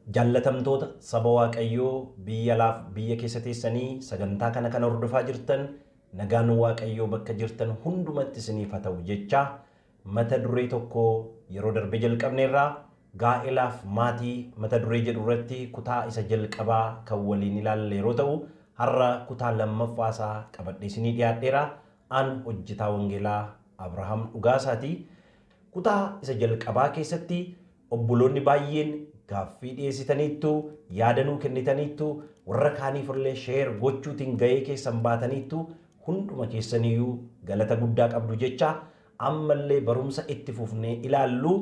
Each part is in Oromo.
Jaallatamtoota saba Waaqayyoo biyya alaaf biyya keessa teessanii sagantaa kana kan hordofaa jirtan, nagaan Waaqayyoo bakka jirtan hundumatti isiniif haa ta'u jechaa, mata duree tokko yeroo darbe jalqabneerraa, gaa'elaaf maatii mata duree jedhu irratti kutaa isa jalqabaa kan waliin ilaalle yeroo ta'u, har'a kutaa lammaffaa isaa qabadhee isinii dhiyaadheera. An hojjetaa wangeelaa Abrahaam Dhugaasaati. Kutaa isa jalqabaa keessatti obboloonni baay'een gaaffii dhiyeessitaniittu, yaada nuu kennitaniittu, warra kaaniif illee share gochuutiin ga'ee keessan baataniittu. Hunduma keessaniyyuu galata guddaa qabdu jecha, ammallee barumsa itti fufnee ilaallu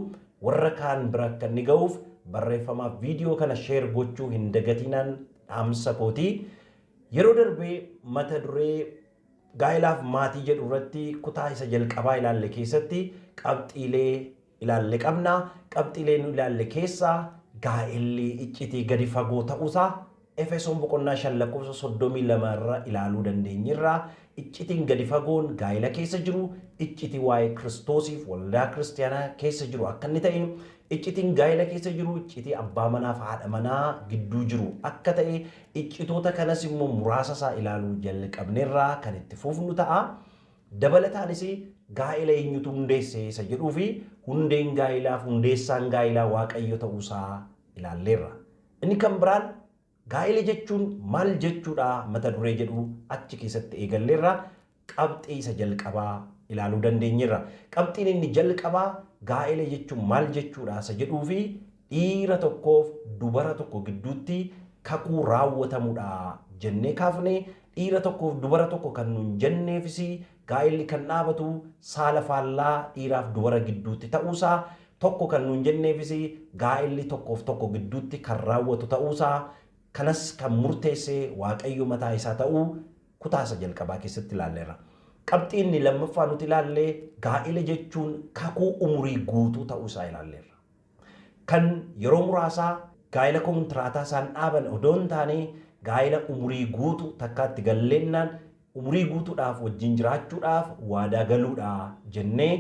warra kaan bira akka inni ga'uuf barreeffamaaf viidiyoo kana share gochuu hin dagatinaan dhaamsa kooti. Yeroo darbee mata duree gaa'elaaf maatii jedhu irratti kutaa isa jalqabaa ilaalle keessatti qabxiilee ilaalle qabna. Qabxiilee nu ilaalle keessaa gaa'elli iccitii gadi fagoo ta'uusaa Efesoon boqonnaa 5 lakkoofsa 32 irra ilaaluu dandeenyirra. Iccitiin gadi fagoon gaa'ela keessa jiru iccitii waa'ee Kiristoosiif waldaa kiristaanaa keessa jiru akka inni ta'e, iccitiin gaa'ela keessa jiru iccitii abbaa manaa fi haadha manaa gidduu jiru akka ta'e, iccitoota kanas immoo muraasa isaa ilaaluu jalqabneerraa kan itti fufnu ta'a. Dabalataanis gaa'ela eenyutu hundeesse isa jedhuu fi hundeen gaa'elaaf hundeessaan gaa'elaa Waaqayyo ta'uusaa ilaalleerra. Inni kan biraan gaa'ela jechuun maal jechuudha mata duree jedhu achi keessatti eegalleerra, qabxii isa jalqabaa ilaaluu dandeenyeerra. Qabxiin inni jalqabaa gaa'ela jechuun maal jechuudha isa jedhuu fi dhiira tokkoof dubara tokko gidduutti kakuu raawwatamudha jennee kaafne. Dhiira tokkoof dubara tokko kan nuun jenneefis gaa'elli kan dhaabatu saala faallaa dhiiraaf dubara gidduutti ta'uusaa, tokko kan nuun jenneefis gaa'elli tokkoof tokko gidduutti kan raawwatu ta'uusaa, kanas kan murteesse Waaqayyo mataa isaa ta'uu kutaa isa jalqabaa keessatti ilaalleerra. Qabxiin inni lammaffaa nuti ilaalle gaa'ela jechuun kakuu umurii guutuu ta'uusaa ilaalleerra. Kan yeroo muraasaa gaa'ela kontiraataa isaan dhaaban odoo hin taane, gaa'ela umurii guutuu takkaatti galleennaan umurii guutuudhaaf wajjin jiraachuudhaaf waadaa galuudha jennee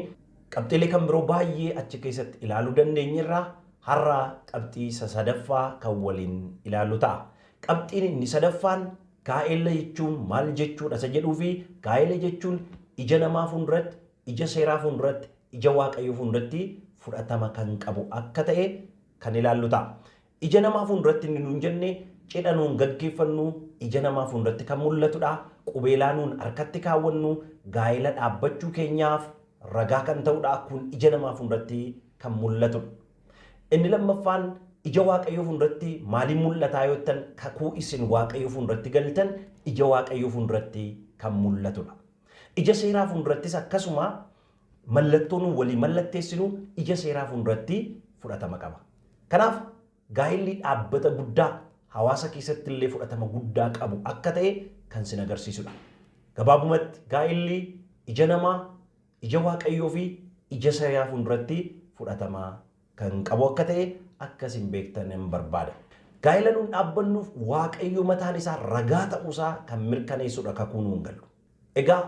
qabxiilee kan biroo baay'ee achi keessatti ilaaluu dandeenyerra. Har'a qabxii isa sadaffaa kan waliin ilaallu ta'a. Qabxiin inni sadaffaan gaa'ela jechuun maal jechuudha isa jedhuu fi gaa'ela jechuun ija namaa fuulduratti, ija seeraa fuulduratti, ija Waaqayyoo fuulduratti fudhatama kan qabu akka ta'e kan ilaallu ta'a. Ija namaa fuulduratti inni nuun jenne cidha nuun gaggeeffannu ija namaa fuulduratti kan mul'atudha. Qubeelaa nuun harkatti kaawwannu gaa'ela dhaabbachuu keenyaaf ragaa kan ta'udha. Kun ija namaa fuulduratti kan mul'atudha. Inni lammaffaan ija Waaqayyoo fuulduratti maaliin mul'ataa yoo jettan, kakuu isin Waaqayyoo fuulduratti galtan ija Waaqayyoo fuulduratti kan mul'atudha. Ija seeraa fuuldurattis akkasuma mallattoo nuun walii mallatteessinu ija seeraa fuulduratti fudhatama qaba. Kanaaf gaa'elli dhaabbata guddaa hawaasa keessatti illee fudhatama guddaa qabu akka ta'e kan sin agarsiisudha. Gabaabumatti gaa'elli ija namaa, ija Waaqayyoo fi ija seeraa fuulduratti fudhatama kan qabu akka ta'e akkasin beektan hin barbaada. Gaa'ela nuun dhaabbannuuf Waaqayyo mataan isaa ragaa ta'uusaa kan mirkaneessudha kakuu nuun gallu. Egaa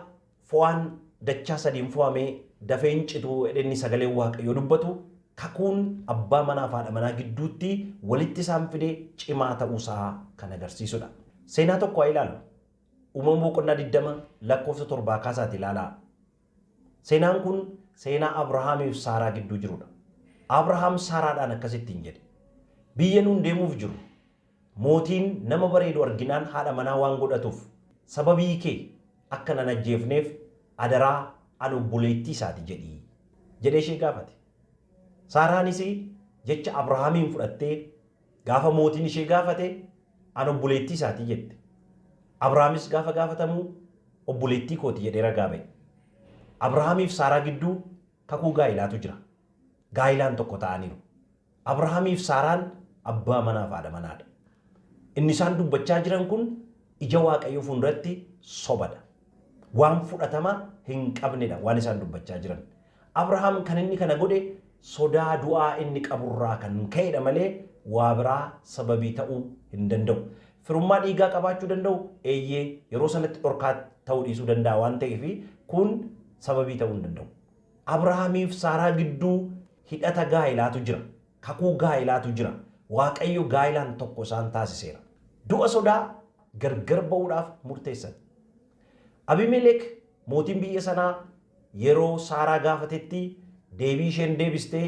fo'aan dachaa sadiin fo'amee dafee hin citu inni sagaleen Waaqayyoo dubbatu, kakuun abbaa manaa fi haadha manaa gidduutti walitti isaan fide cimaa ta'uusaa kan agarsiisudha. Seenaa tokko haa ilaallu. Uumama boqonnaa 20 lakkoofsa 7 kaasaati ilaalaa. Seenaan kun seenaa Abrahaamii fi Saaraa gidduu jirudha. Abrahaam Saaraadhaan akkasittiin jedhe. Biyya nuun deemuuf jiru mootiin nama bareedu arginaan haadha manaa waan godhatuuf, sababii kee akka nan ajjeefneef adaraa an obboleettii isaati jedhii jedhee ishee gaafate. Saaraanis jecha Abrahaamiin fudhattee gaafa mootiin ishee gaafate an obboleettii isaatii jette. Abrahaamis gaafa gaafatamu obboleettii kooti jedhee ragaa ba'e. Abrahaamiif Saaraa gidduu kakuu gaa'ilaatu jira. Gaa'ilaan tokko ta'aniiru. Abrahaamiif Saaraan abbaa manaa fi haadha manaadha. Inni isaan dubbachaa jiran kun ija Waaqayyoo fuulduratti sobadha. Waan fudhatama hin qabnedha waan isaan dubbachaa jiran. Abrahaam kan inni kana godhe sodaa du'aa inni qaburraa kan ka'edha malee waa biraa sababii ta'uu hin danda'u. Firummaa dhiigaa qabaachuu danda'u, eeyyee, yeroo sanatti dhorkaa ta'uu dhiisuu danda'a waan ta'eef kun sababii ta'uu hin danda'u. Abrahaamiif Saaraa gidduu hidhata gaa'ilaatu jira. Kakuu gaa'ilaatu jira. Waaqayyo gaa'ilaan tokko isaan taasiseera. Du'a sodaa gargar ba'uudhaaf murteessan. Abimelek mootiin biyya sanaa yeroo Saaraa gaafatetti deebii isheen deebistee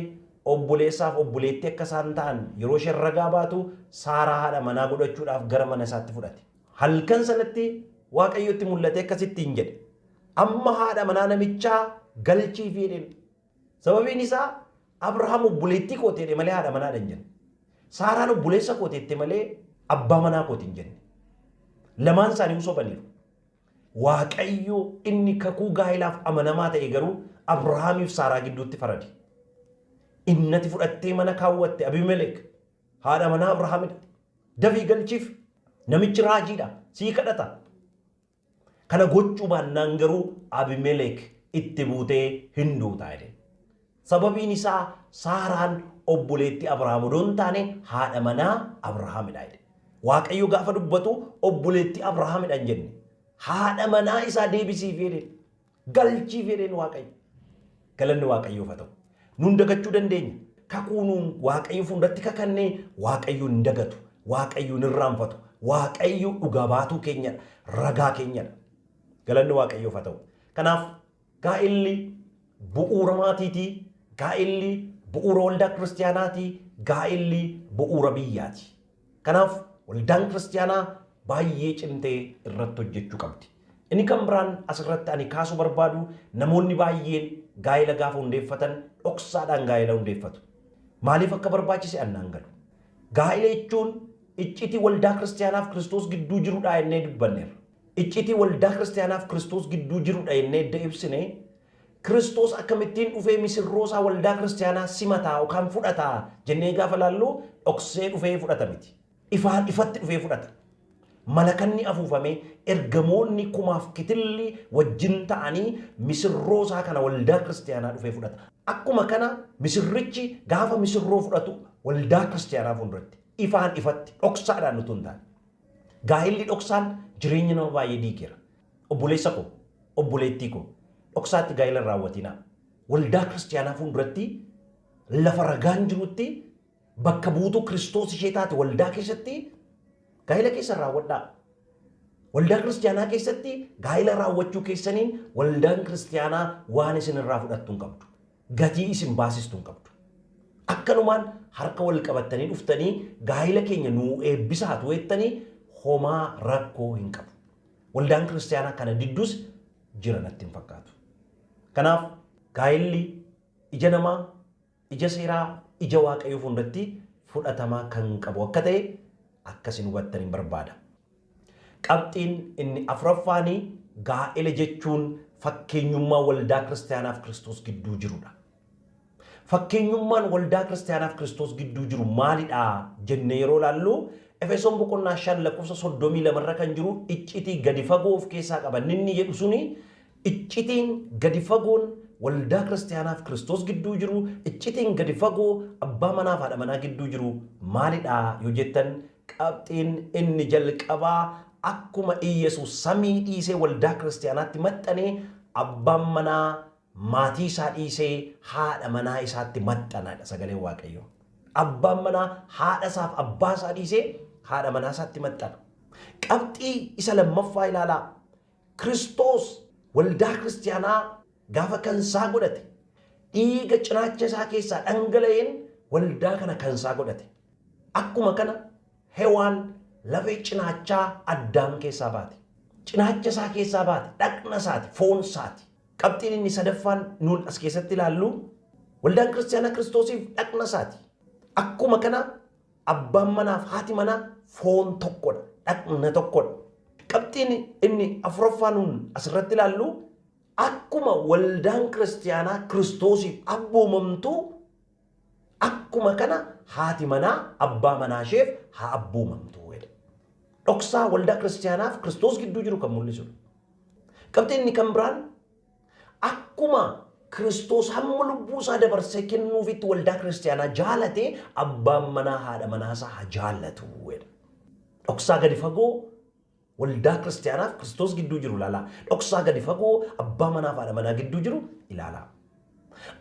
obboleessaaf obboleettii akka isaan ta'an yeroo isheen ragaa baatu Saaraa haadha manaa godhachuudhaaf gara mana isaatti fudhate. Halkan sanatti Waaqayyotti mul'atee akkasitti hin jedhe. Amma haadha manaa namichaa galchiif jedheen. Sababiin isaa Abrahaam obboleettii kooti jedhe malee haadha manaa hin jenne. Saaraan obboleessa kooti jette malee abbaa manaa kooti hin jenne. Lamaan isaanii sobaniiru. Waaqayyo inni kakuu gaa'ilaaf amanamaa ta'e garuu Abrahaamiif Saaraa gidduutti farade. Innati fudhattee mana kaawwatte Abimelek haadha manaa Abrahaamidha. Dafii galchiif namichi raajiidha sii kadhata. Kana gochuu baannaan garuu Abimelek itti buutee hin duutaa jedhe. Sababiin isaa Saaraan obboleettii Abrahaam odoo hin taane haadha manaa Abrahaamidha jedhe. Waaqayyo gaafa dubbatu obboleettii Abrahaamidha hin jenne. Haadha manaa isaa deebisiif jedheen. Galchiif jedheen Waaqayyo. Galanni Waaqayyoof haa ta'u. Nun dagachuu dandeenya. Kakuu nuun Waaqayyo fuulduratti kakannee Waaqayyo hin dagatu. Waaqayyo hin irraanfatu. Waaqayyo dhugaa baatuu keenyadha. Ragaa keenyadha. Galanni Waaqayyoof haa ta'u. Kanaaf gaa'illi bu'uura maatiitii, gaa'illi bu'uura waldaa kiristiyaanaatii, gaa'illi bu'uura biyyaati. Kanaaf waldaan kiristiyaanaa baay'ee cimtee irratti hojjechuu qabdi. Inni kan biraan asirratti ani kaasuu barbaadu namoonni baay'een gaa'ila gaafa hundeeffatan dhoksaadhaan gaa'ila hundeeffatu. Maaliif akka barbaachise annaan galu. Gaa'ila jechuun iccitii waldaa kiristiyaanaaf Kiristoos gidduu jirudha jennee dubbanneerra. Iccitii waldaa kiristiyaanaaf Kiristoos gidduu jirudha jennee edda ibsine Kiristoos akkamittiin dhufee misirroo isaa waldaa kiristiyaanaa simataa yookaan fudhataa jennee gaafa laallu dhoksee dhufee fudhata miti. Ifaan ifatti dhufee fudhata. Malakanni afuufamee ergamoonni kumaaf kitilli wajjin ta'anii misirroo isaa kana waldaa kiristiyaanaa dhufee fudhata. Akkuma kana misirrichi gaafa misirroo fudhatu waldaa kiristiyaanaa fuulduratti ifaan ifatti dhoksaadhaan utuu hin taane. Gaa'illi dhoksaan jireenya nama baay'ee diigeera. Obboleessa koo, obboleettii koo, dhoksaatti gaa'ila hin raawwatinaa. Waldaa kiristiyaanaa fuulduratti lafa ragaan jirutti bakka buutuu Kiristoos ishee taate waldaa keessatti gaa'ila keessa raawwadhaa. Waldaa kiristiyaanaa keessatti gaa'ila raawwachuu keessaniin waldaan kiristiyaanaa waan isin irraa fudhattu hin qabdu. Gatii isin baasistu hin qabdu. Akkanumaan harka wal qabattanii dhuftanii gaa'ila keenya nuu eebbisaatu jettanii homaa rakkoo hin qabu. Waldaan kiristiyaanaa kana didduus jira natti hin fakkaatu. Kanaaf gaa'illi ija namaa, ija seeraa, ija Waaqayyoo fuulduratti fudhatamaa kan qabu akka ta'e akkasin hubattan hin barbaada. Qabxiin inni afuraffaanii gaa'ela jechuun fakkeenyummaa waldaa kiristiyaanaaf Kiristoos gidduu jirudha. Fakkeenyummaan waldaa kiristiyaanaaf Kiristoos gidduu jiru maalidha jennee yeroo ilaallu Efesoon boqonnaa 5 lakkoofsa 32 irra kan jiru iccitii gadi fagoo of keessaa qaba. Inni jedhu suni iccitiin gadi fagoon waldaa kiristiyaanaaf Kiristoos gidduu jiru, iccitiin gadi fagoo abbaa manaaf haadha manaa gidduu jiru maalidha yoo jettan qabxiin inni jalqabaa akkuma Iyyasuus samii dhiisee waldaa kiristiyaanaatti maxxanee abbaan manaa maatii isaa dhiisee haadha manaa isaatti maxxanadha sagaleen Waaqayyoo. Abbaan manaa haadha isaaf abbaa isaa dhiisee haadha manaa isaatti maxxana. Qabxii isa lammaffaa ilaalaa. Kiristoos waldaa kiristiyaanaa gaafa kansaa godhate dhiiga cinaacha isaa keessaa dhangala'een waldaa kana kansaa godhate. Akkuma kana Hewaan lafee cinaachaa Addaam keessaa baate. Cinaacha isaa keessaa baate, dhaqna isaati, foon isaati. Qabxiin inni sadaffaan nuun as keessatti ilaallu waldaan kiristiyaanaa Kiristoosiif dhaqna isaati. Akkuma kana abbaan manaaf haati manaa foon tokkodha, dhaqna tokkodha. Qabxiin inni afuraffaa nuun asirratti ilaallu akkuma waldaan kiristiyaanaa Kiristoosiif abboomamtu akkuma kana haati manaa abbaa manaa isheef haa abboomamtu jedha. Dhoksaa waldaa kiristiyaanaaf Kiristoos gidduu jiru kan mul'isudha. Qabxiin inni kan biraan akkuma Kiristoos hamma lubbuu isaa dabarsee kennuufitti waldaa kiristiyaanaa jaalate abbaan manaa haadha manaa isaa haa jaallatu jedha. Dhoksaa gadi fagoo waldaa kiristiyaanaaf Kiristoos gidduu jiru ilaalaa. Dhoksaa gadi fagoo abbaa manaaf haadha manaa gidduu jiru ilaalaa.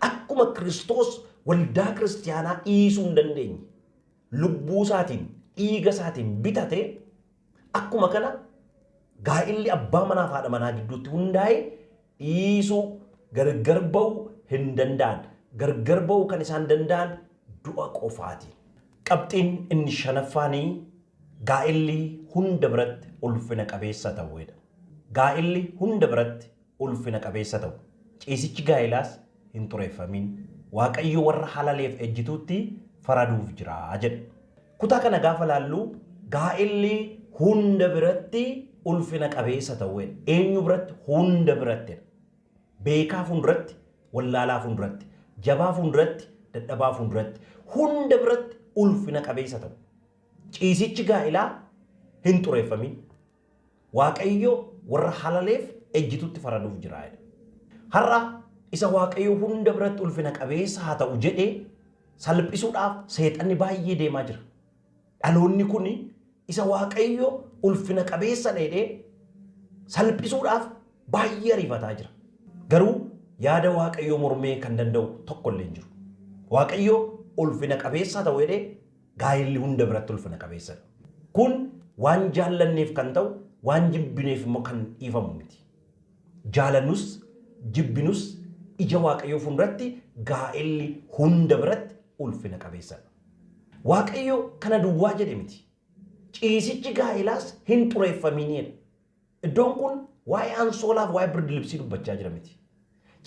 Akkuma Kiristoos waldaa kiristiyaanaa dhiisuu hin dandeenye, lubbuu isaatiin dhiiga isaatiin bitate akkuma kana gaa'illi abbaa manaa fi haadha manaa gidduutti hundaa'e dhiisuu gargar ba'uu hin danda'an. Gargar ba'uu kan isaan danda'an du'a qofaati. Qabxiin inni shanaffaanii gaa'illi hunda biratti ulfina qabeessa ta'uudha. Gaa'illi hunda biratti ulfina qabeessa ta'u. Ciisichi gaa'ilaas hin xureeffamin. Waaqayyo warra halaleef ejjituutti faraduuf jira jedha. Kutaa kana gaafa laallu gaa'illi hunda biratti ulfina qabeessa ta'uudha. Eenyu biratti? Hunda birattidha. Beekaa fuulduratti, wallaalaa fuulduratti, jabaa fuulduratti, dadhabaa fuulduratti, hunda biratti ulfina qabeessa ta'u. Ciisichi gaa'ilaa hin xureeffamin. Waaqayyo warra halaleef ejjituutti faraduuf jira jedha. Har'a isa Waaqayyo hunda biratti ulfina qabeessa haa ta'u jedhee salphisuudhaaf seexanni baay'ee deemaa jira. Dhaloonni kun isa Waaqayyo ulfina qabeessa jedhee salphisuudhaaf baay'ee ariifataa jira. Garuu yaada Waaqayyoo mormee kan danda'u tokko illee hin jiru. Waaqayyo ulfina qabeessa ta'u jedhee gaa'illi hunda biratti ulfina qabeessadha. Kun waan jaallanneef kan ta'u, waan jibbineef immoo kan dhiifamu miti. Jaalannus jibbinus ija Waaqayyoo fuulduratti gaa'illi hunda biratti ulfina qabeessadha. Waaqayyo kana duwwaa jedhe miti. Ciisichi gaa'ilaas hin xureeffaminidha. Iddoon kun waa'ee ansoolaaf waa'ee birdilibsii dubbachaa jira miti.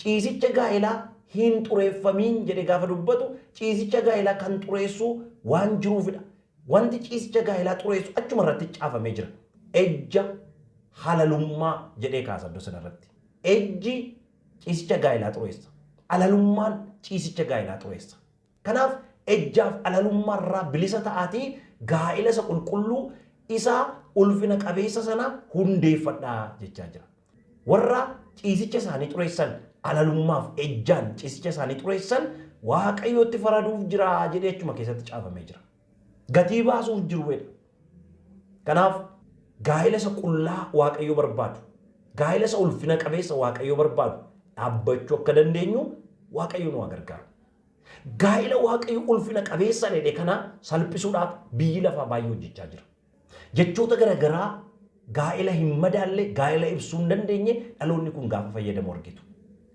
Ciisicha gaa'ilaa hin xureeffamiin jedhe gaafa dubbatu ciisicha gaa'ilaa kan xureessu waan jiruufidha. Wanti ciisicha gaa'ilaa xureessu achuma irratti caafamee jira. Ejja halalummaa jedhee kaasa iddoo sanarratti. Ejji ciisicha gaa'ilaa xureessa. Halalummaan ciisicha gaa'ilaa xureessa. Kanaaf ejjaaf halalummaa irraa bilisa ta'aatii gaa'ila isa qulqulluu isa ulfina qabeessa sana hundeeffadhaa jechaa jira. Warra ciisicha isaanii xureessan halalummaaf ejjaan ciisicha isaanii xureessan Waaqayyootti faraduuf jira jedhee achuma keessatti caafamee jira. Gatii baasuuf jiru. Kanaaf gaa'ila isa qullaa Waaqayyo barbaadu, gaa'ila isa ulfina qabeessa Waaqayyo barbaadu dhaabbachuu akka dandeenyu Waaqayyo nu gargaaru. Gaa'ila Waaqayyo ulfina qabeessa jedhe kana salphisuudhaaf biyyi lafaa baay'ee hojjechaa jira. Jechoota garaagaraa gaa'ila hin madaalle, gaa'ila ibsuu hin dandeenye dhaloonni kun gaafa fayyadamu argitu.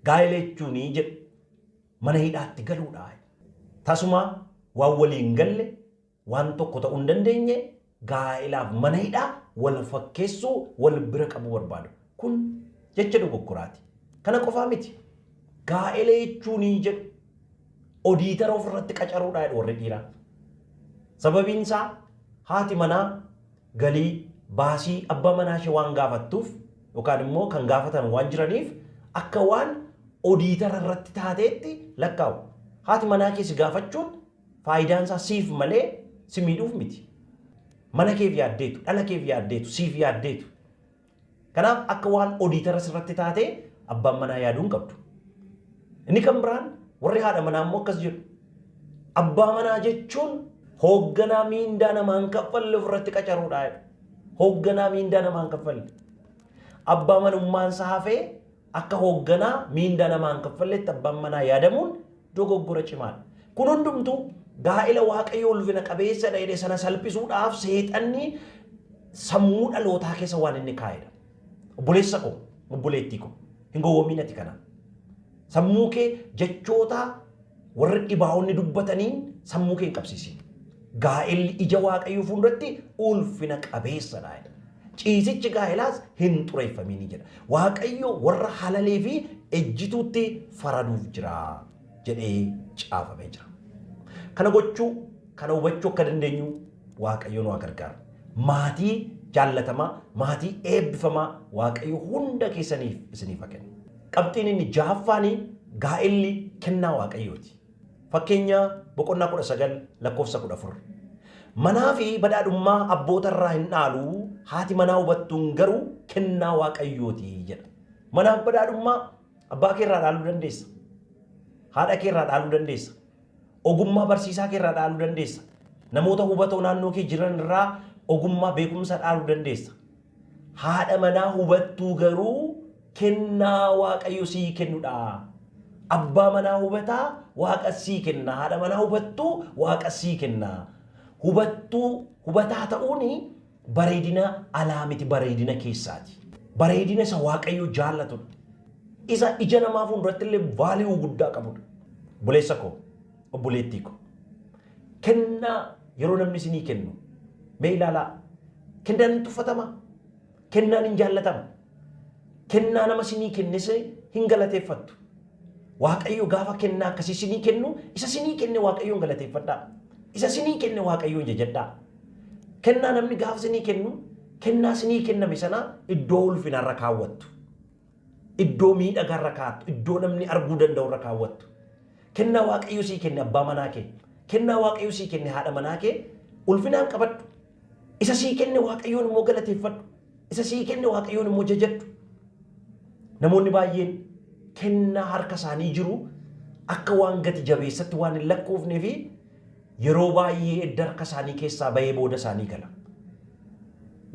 Gaa'ila jechuun jedhu mana hidhaatti galuudha. Tasuma waan waliin galle, waan tokko ta'uu hin dandeenye gaa'ilaaf mana hidhaa wal fakkeessuu, wal bira qabuu barbaadu. Kun jecha dogoggoraati. Kana qofaa miti. Gaa'ila jechuun jedhu odiitara ofirratti qacaruudha jedhu warri dhiiraa. Sababiin isaa haati manaa galii baasii abbaa manaa ishee waan gaafattuuf yookaan immoo kan gaafatan waan jiraniif akka waan odiitara irratti taateetti lakkaa'u. Haati manaa kee si gaafachuun faayidaan isaa siif malee si miidhuuf miti. Mana keef yaaddeetu, dhala keef yaaddeetu, siif yaaddeetu. Kanaaf akka waan odiitara sirratti taatee abbaan manaa yaaduu hin qabdu. Inni kan biraan warri haadha manaa immoo akkas jedhu. Abbaa manaa jechuun hoogganaa miindaa namaan kaffalle ofirratti qacaruudha jedhu. Hoogganaa miindaa namaan kaffalle. Abbaa manummaan isaa hafee akka hoogganaa miindaa namaan kaffalletti abbaan manaa yaadamuun dogoggora cimaadha. Kun hundumtuu gaa'ila Waaqayyo ulfina qabeessa jedhe sana salphisuudhaaf seexanni sammuu dhalootaa keessa waan inni kaa'edha. Obboleessa koo, obboleettii koo, hin gowwoomin ati kana. Sammuu kee jechoota warri dhibaa'onni dubbataniin sammuu kee hin qabsiisin. Gaa'illi ija Waaqayyoo fuulduratti ulfina qabeessadha jedha. Ciisichi gaa'ilaas hin xureeffamini jedha. Waaqayyo warra halalee fi ejjituutti faraduuf jira jedhee caafamee jira. Kana gochuu, kana hubachuu akka dandeenyu Waaqayyo nu haa gargaaru. Maatii jaallatamaa, maatii eebbifamaa Waaqayyo hunda keessaniif isiniif haa kennu. Qabxiin inni jahaffaanii gaa'illi kennaa Waaqayyooti. Fakkeenya boqonnaa 19 lakkoofsa 14. Manaa fi badhaadhummaa abboota irraa hin dhaalu, haati manaa hubattuun garuu kennaa Waaqayyooti jedha. Manaaf badhaadhummaa abbaa kee irraa dhaaluu dandeessa. Haadha kee irraa dhaaluu dandeessa. Ogummaa barsiisaa kee irraa dhaaluu dandeessa. Namoota hubatoo naannoo kee jiran irraa ogummaa beekumsa dhaaluu dandeessa. Haadha manaa hubattuu garuu kennaa Waaqayyo sii kennudha. Abbaa manaa hubataa Waaqa sii kenna. Haadha manaa hubattuu Waaqa sii kenna. Hubattuu hubataa ta'uun bareedina alaa miti, bareedina keessaati. Bareedina isa Waaqayyo jaallatudha. Isa ija namaa fuulduratti illee value guddaa qabudha. Obboleessa koo, obboleettii koo. Kennaa yeroo namni isinii kennu mee ilaalaa. Kennaan hin tuffatama. Kennaan hin jaallatama. Kennaa nama isinii kennes hin galateeffattu. Waaqayyo gaafa kennaa akkasii isinii kennu, isa isinii kenne Waaqayyoon galateeffadhaa. Isa isinii kenne Waaqayyoon jajadhaa. Kennaa namni gaafa isinii kennu, kennaa isinii kenname sana iddoo ulfinaarra kaawwattu. Iddoo miidhagaarra kaa'attu. Iddoo namni arguu danda'urra kaawwattu. Kennaa Waaqayyo sii kenne abbaa manaa kee, kennaa Waaqayyo sii kenne haadha manaa kee ulfinaan qabadhu. Isa sii kenne Waaqayyoon immoo galateeffadhu. Isa sii kenne Waaqayyoon immoo jajadhu. Namoonni baay'een kennaa harka isaanii jiru akka waan gati jabeessatti waan hin lakkoofnee fi yeroo baay'ee edda harka isaanii keessaa bahee booda isaanii gala.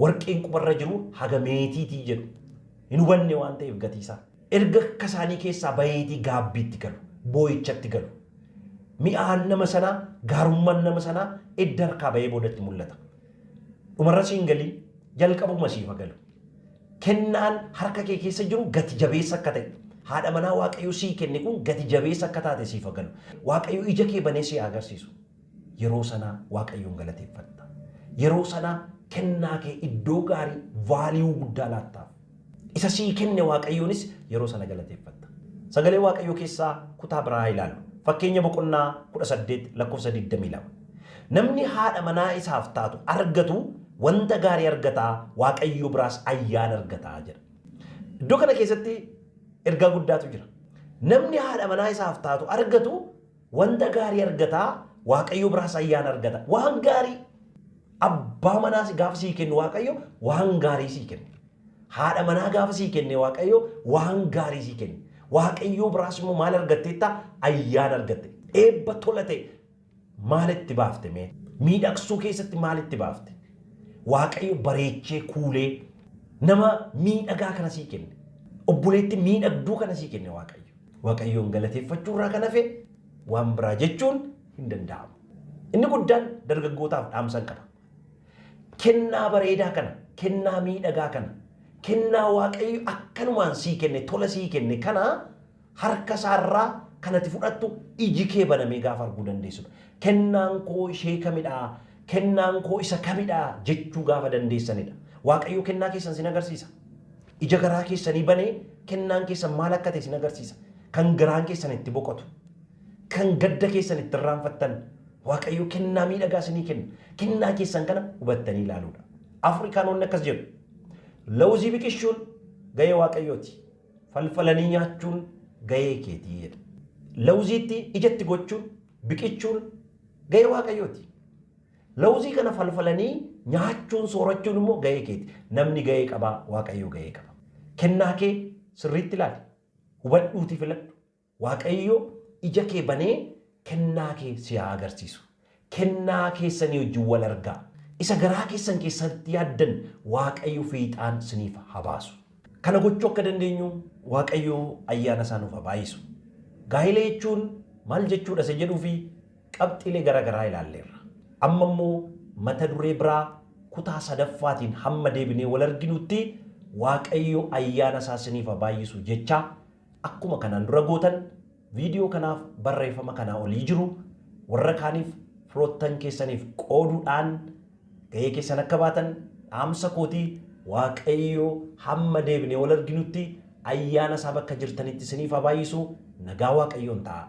Warqeen qubarra jiru haga meetiitii jedhu. Hin hubanne waan ta'eef gatii isaa. Erga harka isaanii keessaa baheetii gaabbiitti galu, boo'ichatti galu. Mi'aan nama sanaa, gaarummaan nama sanaa edda harkaa bahee boodatti mul'ata. Dhumarra siin galii, jalqabuma siif galu. Kennaan harka kee keessa jiru gati jabeessa akka ta'e. Haadha manaa Waaqayyo sii kenne kun gati jabeessa akka taate siif galu. Waaqayyo ija kee banee si agarsiisu. Yeroo sanaa Waaqayyoon galateeffatta. Yeroo sanaa kennaa kee iddoo gaarii value guddaa laattaaf. Isa sii kenne Waaqayyoonis yeroo sana galateeffatta. Sagalee Waaqayyoo keessaa kutaa biraa ilaallu. Fakkeenya boqonnaa 18 lakkoofsa 22. Namni haadha manaa isaaf taatu argatu wanta gaarii argataa, Waaqayyo biraas ayyaana argataa jedha. Iddoo kana keessatti ergaa guddaatu jira. Namni haadha manaa isaaf taatu argatu wanta gaarii argataa, Waaqayyo biraas ayyaana argata. Waan gaarii abbaa manaas gaafa sii kennu Waaqayyo waan gaarii sii kenna. Haadha manaa gaafa sii kenne Waaqayyo waan gaarii sii kenne. Waaqayyo biraas immoo maal argatteetta? Ayyaana argatte. Eebba tola ta'e maalitti baafte mee? Miidhagsuu keessatti maalitti baafte? Waaqayyo bareechee kuulee nama miidhagaa kana sii kenne. Obboleetti miidhagduu kana sii kenne Waaqayyo. Waaqayyoon galateeffachuu irraa kan hafe waan biraa jechuun hin danda'amu. Inni guddaan dargaggootaaf dhaamsan qaba. Kennaa bareedaa kana, kennaa miidhagaa kana, kennaa Waaqayyo akkanumaan sii kenne, tola sii kenne kana harka isaarraa kanatti fudhattu iji kee banamee gaafa arguu dandeessudha. Kennaan koo ishee kamidhaa? Kennaan koo isa kamidhaa? Jechuu gaafa dandeessanidha. Waaqayyo kennaa keessan sin agarsiisa. Ija garaa keessanii banee kennaan keessan maal akka ta'e sin agarsiisa. Kan garaan keessan itti boqotu, kan gadda keessan itti irraanfattan, Waaqayyo kennaa miidhagaa isinii kenna. Kennaa keessan kana hubattanii ilaaluudha. Afrikaanonni akkas jedhu. Lawuzii biqilchuun gahee Waaqayyooti. Falfalanii nyaachuun gahee keetii jedha. Lawuziitti ijatti gochuun, biqilchuun gahee Waaqayyooti. Lawuzii kana falfalanii nyaachuun, soorachuun immoo gahee keeti. Namni gahee qabaa, Waaqayyo gahee qaba. Kennaa kee sirriitti ilaali. Hubadhuutii filadhu. Waaqayyo ija kee banee kennaa kee si haa agarsiisu. Kennaa keessanii wajjin wal argaa. Isa garaa keessan keessatti yaaddan Waaqayyo fiixaan siniif haa baasu. Kana gochuu akka dandeenyu Waaqayyo ayyaana isaa nuuf haa baay'isu. Gaa'ela jechuun maal jechuudha isa jedhuu fi qabxiilee garaa garaa ilaalleerra. Amma immoo mata duree biraa kutaa sadaffaatiin hamma deebinee wal arginutti Waaqayyo ayyaana isaa siniif haa baay'isu jecha, akkuma kanaan dura gootan viidiyoo kanaaf barreeffama kanaa olii jiru warra kaaniif, firoottan keessaniif qooduudhaan gahee keessan akka baatan dhaamsa kootii. Waaqayyo hamma deebinee wal arginutti ayyaana isaa bakka jirtanitti isiniif haa baay'isu. Nagaa Waaqayyoon ta'a.